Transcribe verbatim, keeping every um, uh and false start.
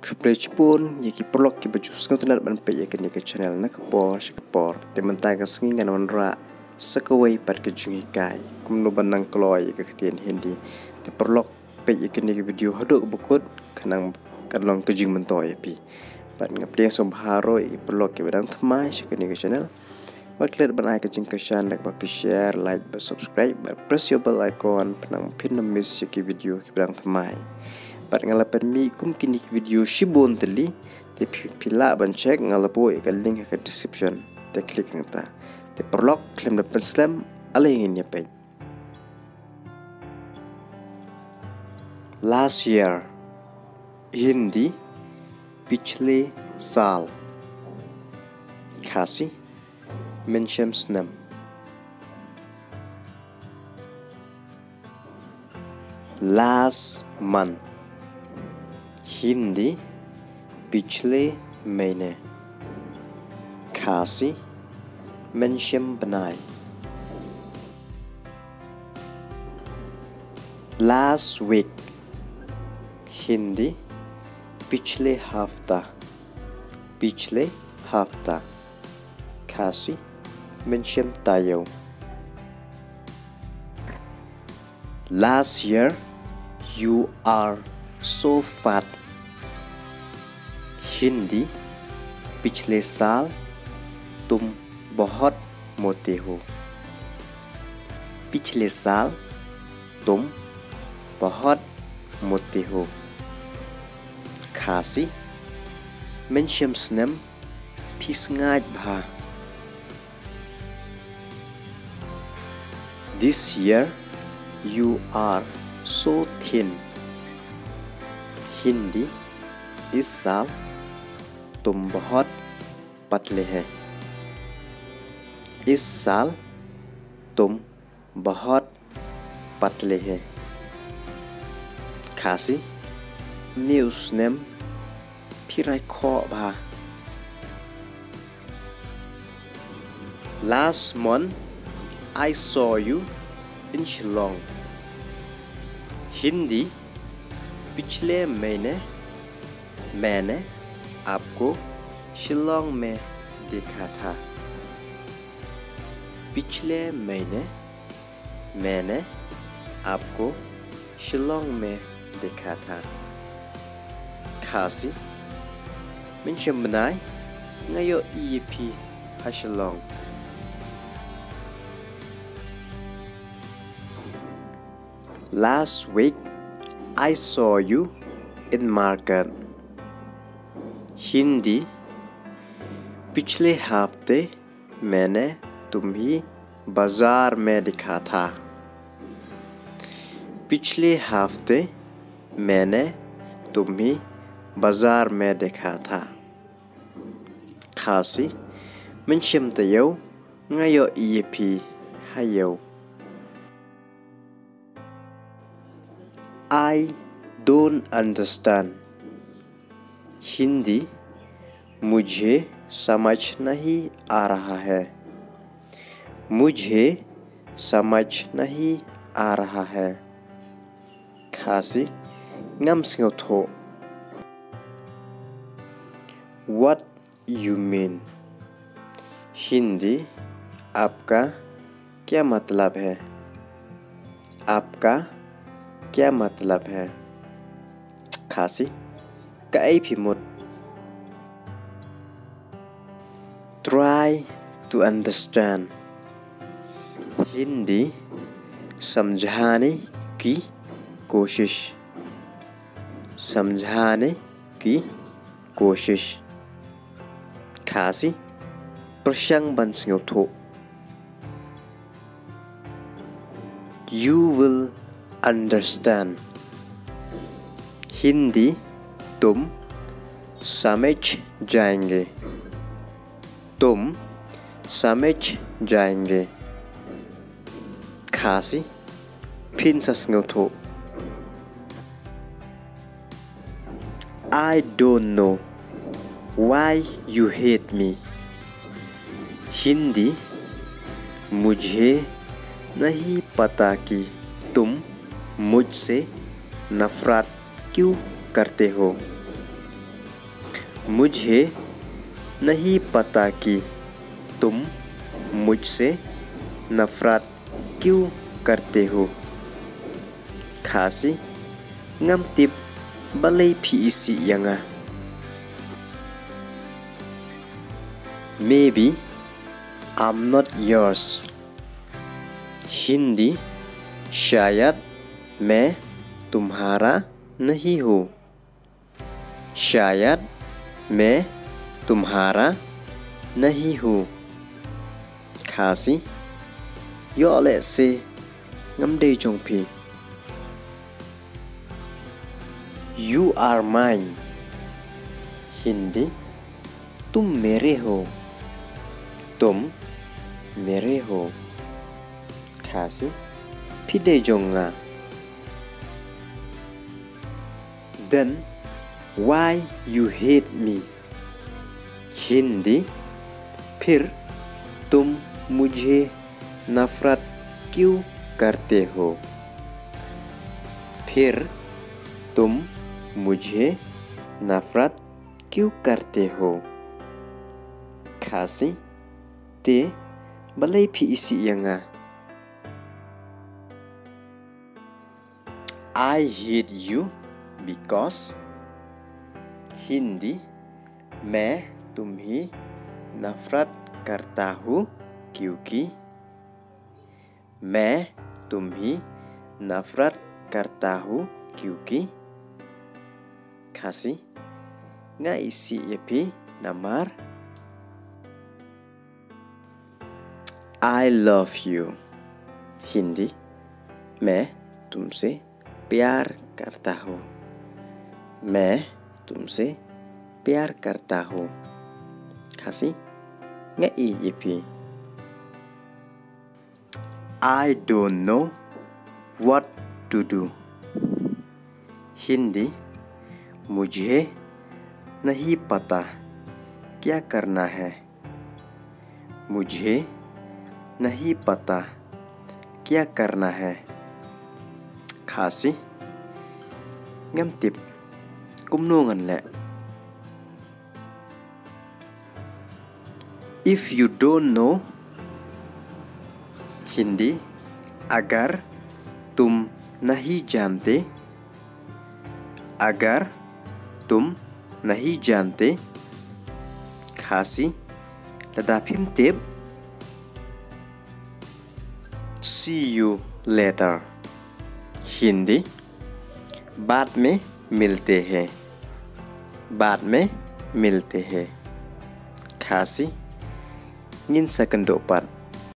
Khublei shibun ïa ki paralok kiba ju sngewtynnat ban peit ïa kane ka channel na ka por sha ka por. Te mynta ka sngi ngan wanrah sa kawei pat ka jinghikai kumno ban nang kloi ïa ka ktien Hindi. Te paralok, peit ïa kane ka video haduh kaba kut, khnang kan long ka jingmyntoi ïa phi. Bad nga pdiang sngewbha ruh ïa ki paralok kiba dang thymmai sha kane ka channel, wat klet ban ai ka jingkyrshan da kaba phi share, like bad subscribe bad press ïa u bell icon, khnang phin ym miss ïa ki video kiba dang thymmai. Bad nga la pynmih kum kine ki video shibun tylli, te phi, phi lah ban check, nga la buh ïa ka link ha ka description. Te click hangta. Te paralok, khlem da pynslem, ale ngin ïa peit. Last year. Hindi, पिछले साल. Khasi, mynshem snem. Last month. Hindi, पिछले महीने. Khasi, mynshem bnai. Last week. Hindi, पिछले हफ्ता. पिछले हफ्ता. Khasi, mynshem taïew. Last year, you are so fat. Hindi, पिछले साल तुम बहुत मोटे हो। पिछले साल तुम बहुत मोटे हो। Khasi, mynshem snem phi sngaid bha. This year you are so thin. Hindi, इस साल तुम बहुत पतले हैं। इस साल तुम बहुत पतले हैं। Khasi, mynne u snem phi rai khoh bha. Last month I saw you in Shillong. Hindi, पिछले महीने मैंने आपको शिलोंग में देखा था। पिछले महीने मैंने आपको शिलोंग में देखा था। Khasi, mynshem bnai nga ïohi ïa phi ha Shillong. Last week I saw you in market. Hindi, पिछले हफ्ते मैंने तुम्हें बाजार में देखा था। पिछले हफ्ते मैंने तुम्हें बाजार में देखा था। Khasi, mynshem taïew nga ïohi ïa phi ha ïew. I don't understand. Hindi, मुझे समझ नहीं आ रहा है। मुझे समझ नहीं आ रहा है। Khasi, ngam sngewthuh. What you mean? Hindi, आपका क्या मतलब है? आपका क्या मतलब है? Khasi, kaei phi mut? Try to understand. Hindi, समझाने की कोशिश। समझाने की कोशिश। Khasi, pyrshang ban sngewthuh. You will understand. Hindi, तुम समझ जाएंगे। तुम समझ जाएंगे। Khasi, phin sa sngewthuh. I don't know why you hate me. Hindi, मुझे नहीं पता कि तुम मुझसे नफरत क्यों करते हो। मुझे नहीं पता कि तुम मुझसे नफरत क्यों करते हो। Khasi: Ngam tip balei phi isih ïa nga. Maybe I'm not yours. Hindi: शायद मैं तुम्हारा नहीं हूँ। शायद मैं तुम्हारा नहीं हूँ। Khasi: Ïoh lehse ngam dei jong phi. You are mine. Hindi: तुम मेरे हो। तुम मेरे हो। Khasi: Phi dei jong nga. Then why you hate me? Hindi: फिर तुम मुझे नफरत क्यों करते हो? फिर तुम मुझे नफरत क्यों करते हो? Khasi: Te balei phi isih ïa nga? I hate you because. Hindi: मैं तुम्हें नफरत करता हूँ क्योंकि। मैं तुम्हें नफरत करता हूँ क्योंकि। Khasi: Nga isih ïa phi namar. I love you. Hindi: मैं तुमसे प्यार करता हूँ। मैं तुमसे प्यार करता हूँ। Khasi: Nga ïeit ïa phi. I don't know what to do. Hindi: मुझे नहीं पता क्या करना है। मुझे नहीं पता क्या करना है। Khasi: Ngam tip kumno ngan leh. If you don't know. Hindi: अगर तुम नहीं जानते। अगर तुम नहीं जानते। Khasi: Lada phim tip, see you later. Hindi: बाद में मिलते हैं। बाद में मिलते हैं। Khasi: Ngin sa kynduh pat.